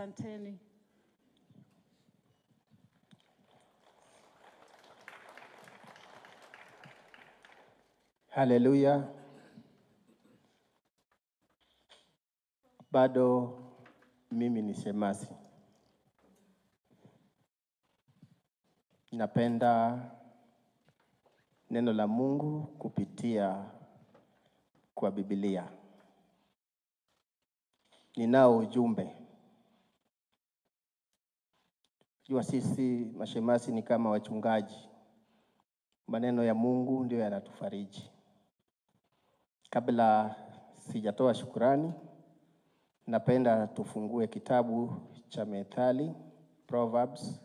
Asanteni. Haleluya. Bado mimi ni shemasi. Napenda neno la Mungu kupitia kwa Biblia. Ninao ujumbe. Jua sisi mashemasi ni kama wachungaji. Maneno ya Mungu ndio yanatufariji. Kabla sijatoa shukurani, napenda tufungue kitabu cha Methali, Proverbs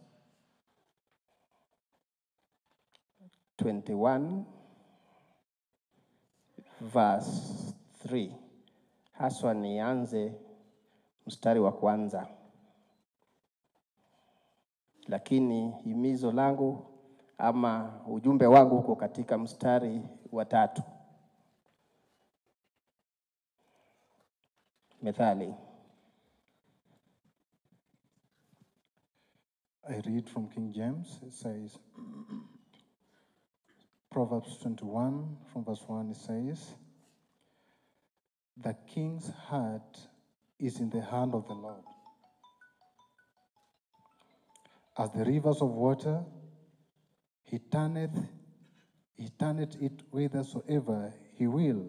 21 verse 3. Haswa nianze mstari wa kwanza. Lakini himizo langu ama ujumbe wangu uko katika mstari wa 3. Methali. I read from King James. It says, Proverbs 21 from verse 1, it says, The king's heart is in the hand of the Lord. As the rivers of water, he turneth it whithersoever he will.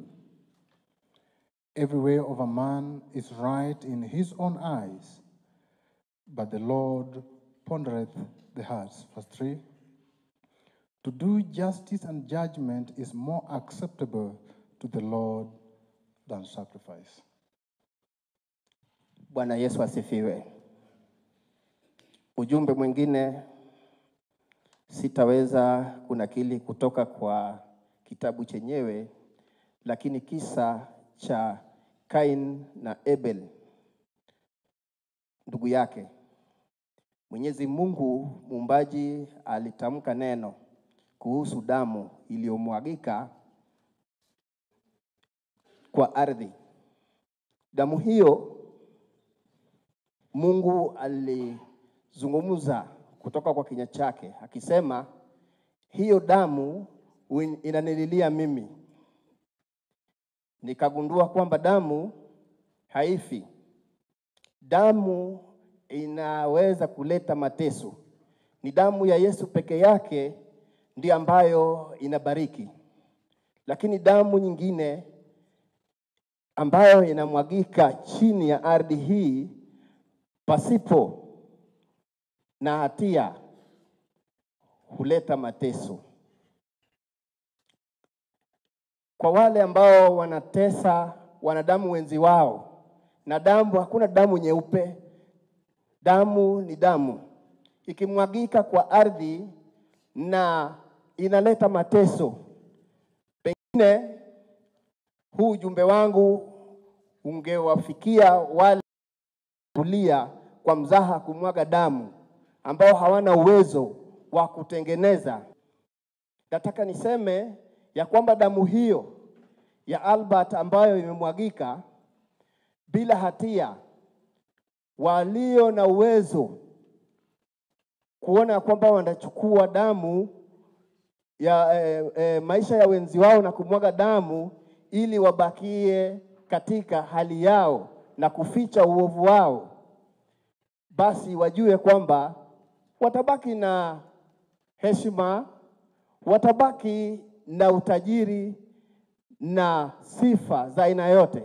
Every way of a man is right in his own eyes, but the Lord pondereth the hearts. Verse 3. To do justice and judgment is more acceptable to the Lord than sacrifice. Bwana Yesu asifiwe. Ujumbe mwingine sitaweza kunakili kutoka kwa kitabu chenyewe, lakini kisa cha Kain na Abel, ndugu yake. Mwenyezi Mungu muumbaji alitamka neno kuhusu damu iliyomwagika kwa ardhi. Damu hiyo Mungu alizungumza kutoka kwa kinywa chake akisema, hiyo damu inanililia mimi. Nikagundua kwamba damu haifi. Damu inaweza kuleta mateso. Ni damu ya Yesu peke yake ndiyo ambayo inabariki. Lakini damu nyingine ambayo inamwagika chini ya ardhi hii pasipo na hatia huleta mateso. Kwa wale ambao wanatesa wanadamu wenzi wao, na damu, hakuna damu nyeupe, damu ni damu. Ikimwagika kwa ardhi na inaleta mateso. Pengine huu ujumbe wangu ungewafikia wale kulia kwa mzaha kumwaga damu, ambao hawana uwezo wa kutengeneza. Nataka niseme ya kwamba damu hiyo ya Albert ambayo imemwagika bila hatia, walio na uwezo kuona kwamba wanachukua damu ya maisha ya wenzi wao na kumwaga damu ili wabakie katika hali yao na kuficha uovu wao, basi wajue kwamba watabaki na heshima, watabaki na utajiri na sifa za aina yote,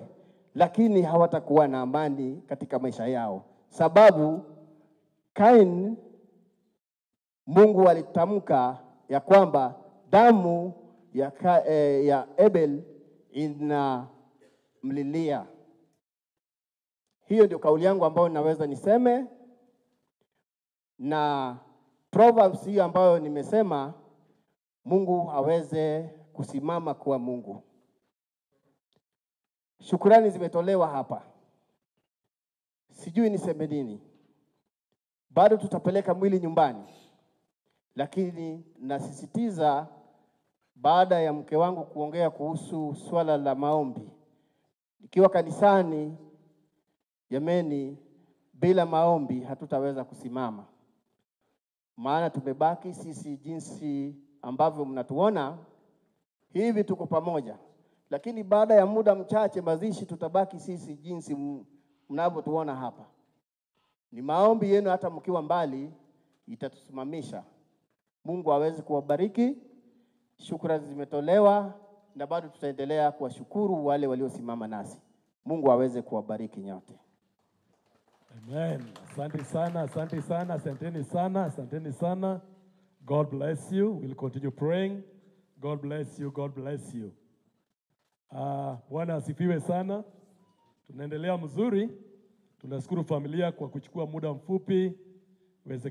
lakini hawatakuwa na amani katika maisha yao. Sababu Kain, Mungu alitamka ya kwamba damu ya Abel inamlilia. Hiyo ndio kauli yangu ambayo naweza niseme, na Proverbs hiyo ambayo nimesema, Mungu aweze kusimama kuwa Mungu. Shukrani zimetolewa hapa. Sijui niseme nini. Bado tutapeleka mwili nyumbani. Lakini nasisitiza, baada ya mke wangu kuongea kuhusu swala la maombi, nikiwa kanisani, jameni, Bila maombi hatutaweza kusimama, maana tumebaki sisi jinsi ambavyo mnatuona hivi, tuko pamoja, lakini baada ya muda mchache mazishi, tutabaki sisi jinsi mnavyotuona hapa. Ni maombi yenu, hata mkiwa mbali, itatusimamisha. Mungu aweze kuwabariki. Shukrani zimetolewa na bado tutaendelea kuwashukuru wale waliosimama nasi. Mungu aweze kuwabariki nyote. Amen. Asante sana, asante sana, asanteni sana, asanteni sana. God bless you. We'll continue praying. God bless you, God bless you. Bwana asifiwe sana. Tunaendelea mzuri. Tunashukuru familia kwa kuchukua muda mfupi weze